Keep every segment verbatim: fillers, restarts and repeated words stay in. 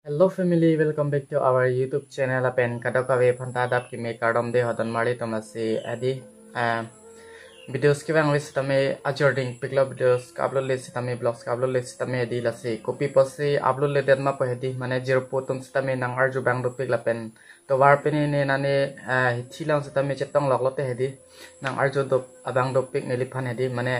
Hello family, welcome back to our YouTube channel. Lapen kadokave aphanta adap keme kardom de, hodon marli atum. Lasi hedi, ah, videos kevang le sitame ajording piklo, videos ka-upload le sitame, vlogs ka-upload le sitame hedi. Lasi kopi pusi upload ledet ma pu hedi, mane jirpo atum sitame nang-arju abang dopik lapen tovar pini ne nane, ah, hithi along sitame chetong loklo te hedi, nang-arju dop abang dopik neliphan hedi, mane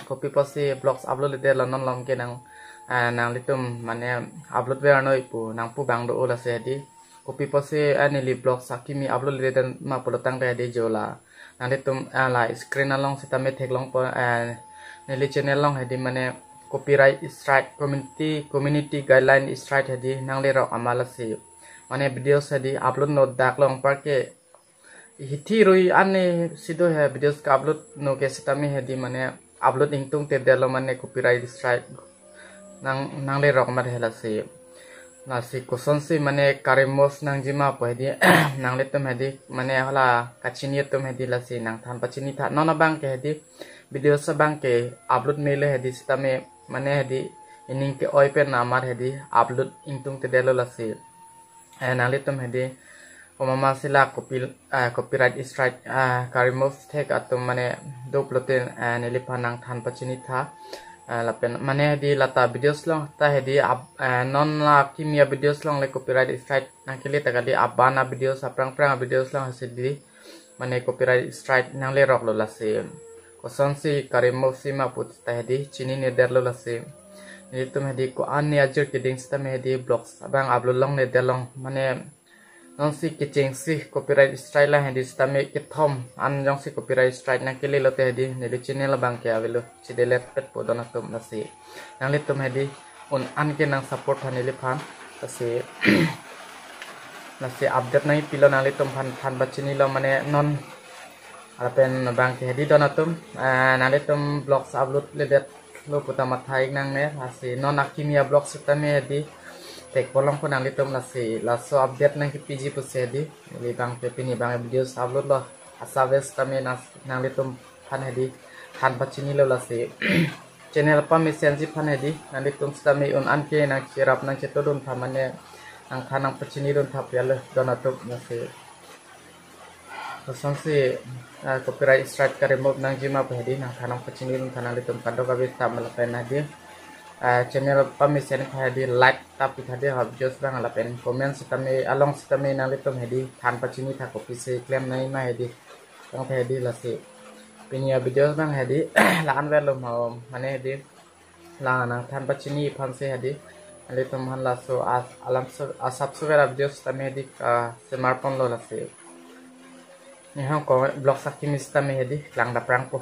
kopi pusi vlogs upload ledetlo, non malom ke nang, ah, nanglitum mane upload ver noi pu nangpu abang do-o. Lasi hedi kopi pusi, ah, neli vlogs akimi upload ledet ma pulo tangte hedi, jo la nanglitum, ah, la screen along sitame theklongpo, ah, neli channel along hedi mane copyright strike, community, community guideline strike hedi nanglerok amat. Lasi mane videos hedi upload no dak long apar ke hithi rui an ne si do he, videos ka-upload no ke sitame hedi mane upload ingtungtedetlo, mane copyright strike nang, nanglerok amat he. Lasi, lasi kosonsi mane ka-remove nangji ma pu hedi, nanglitum hedi mane hala kachini atum hedi lasi nangthan pachinitha. Non abang ke hedi videos abang ke upload mele hedi sitame mane hedi ining ke-oi pen amat hedi upload ingtungtedetlo. Lasi, eh, nanglitum hedi komat ma si la copy, eh, copyright strike, eh, ka-remove thek atum mane doplo te, eh, neliphan nangthan pachinitha. Eh, lapen mane hedi lata videos along ta hedi ab-, eh, non la akimi a-videos along le copyright strike nangkele ta kali, aban a-videos, aphrang phrang a-videos along hedi mane copyright strike nangleroklo. Lasi kosonsi ka-remove si ma pu ta hedi chininedetlo. Lasi nelitum hedi ko-an ne ajir keding sitame hedi vlogs abang upload longledetlo, mane nonsi kechengsi copyright strike lang hedi sitame kethom an jongsi copyright strike nangkele lote hedi neli channel abang ke avelo chidelet pet po don atum. Lasi nanglitum hedi un-an ke nang support tha neliphan. Lasi, lasi update nangpilo nanglitum aphan than pachinilo, mane non lapen abang ke hedi don atum, ah, nanglitum vlogs upload ledetlo pu ta matha-ik nangne. Lasi non akimi a-vlogs sitame hedi thekpon longpo nanglitum. Lasi laso update nangkepiji pusi hedi neli abang ke pini abang videos upload lo, asa ves sitame nang, nanglitum aphan hedi than pachinilo. Lasi channel pamesenji aphan hedi nanglitum sitame un-an ke nangcherap nangchetodun tha, mane nangthan nangpachinidun tha pu alo don atum. Lasi kosonsi, ah, copyright strike ka-remove nangji ma pu hedi nangthan nangpachinidun tha, nanglitum kadokave ta ma lapen hedi, ah, channel pamesen aphan hedi like ta pitha de, ha videos abang lapen comment sitame along sitame nanglitum hedi than pachinitha, kopisi klem nangji ma hedi tangte hedi. Lasi pini a-videos abang hedi la-an verlo ma, mane hedi la nangthan pachini aphansi hedi nanglitum aphan laso as-, alam so-, asap sover a-videos sitame hedi, ah, semar ponlo. Lasi neli hong ko vlogs akimi sitame hedi klang daprang po.